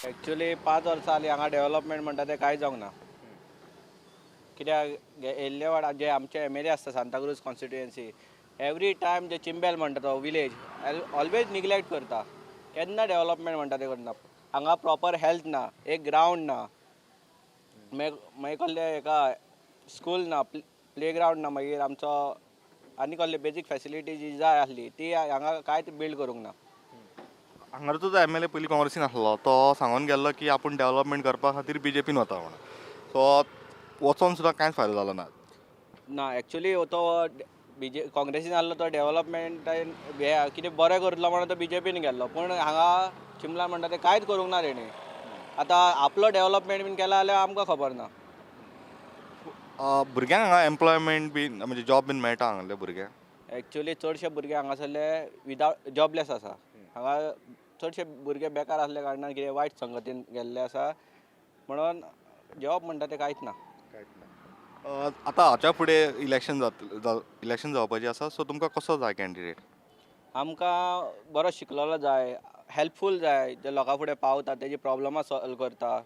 Actually 5 वर्सां जालीं हांगा डेवलपमेंट म्हणटा तें कांय जावंक ना. कित्याक येयल्ले वाडा जे आमचे एमएलए आसता सांताक्रूज कॉन्स्टिट्युएन्सी, एवरी टायम जे चिंबेल म्हणटा तो विलेज ऑलवेज निग्लेक्ट करता. केन्ना डेवलपमेंट म्हणटा तें करना. हांगा प्रॉपर हेल्थ ना, एक ग्रावंड ना, मागीर मागीर कसले हेका स्कूल ना, प्ले ग्रावंड ना. मागीर आमचो आनी कसले बेजीक फेसिलिटी जी जाय आसली ती हांगा कांयच बिल्ड करूंक ना. हांगाचो जो एमएलए पयलीं काँग्रेसीन आसलो तो सांगून गेल्लो की आपूण डेवलपमेंट करपा खातीर बीजेपीन वता म्हणून. सो वचोन सुद्दां कांयच फायदो जालो ना. ना, एक्चुली तो बीजे काँग्रेसीन आहलो तो डेवलपमेंट हे कितें बरें करतलो म्हणून तो बीजेपीन गेल्लो, पूण हांगा चिंबला म्हणटा तें कांयच करूंक ना तेणी. आतां आपलो डेवलपमेंट बीन केला जाल्यार आमकां खबर ना. भुरग्यांक हांगा एम्प्लॉयमेंट बीन म्हणजे जॉब बीन मेळटा हांगले भुरग्यांक? एक्चुली चडशे भुरगे हांगासरले विदावट जॉबलेस आसा. हांगा चडशे भुरगे बेकार आसल्या कारणान कितें वायट संगतीन गेल्ले आसा, म्हणून जॉब म्हणटा तें कांयच ना. आतां हाच्या फुडें इलेक्शन जातलें, इलेक्शन जावपाचें आसा, सो तुमकां कसो जाय कॅन्डिडेट? आमकां बरो शिकलेलो जाय, हेल्पफूल जाय, जे लोकां फुडें पावता, तेजी प्रॉब्लमां सॉल्व करता.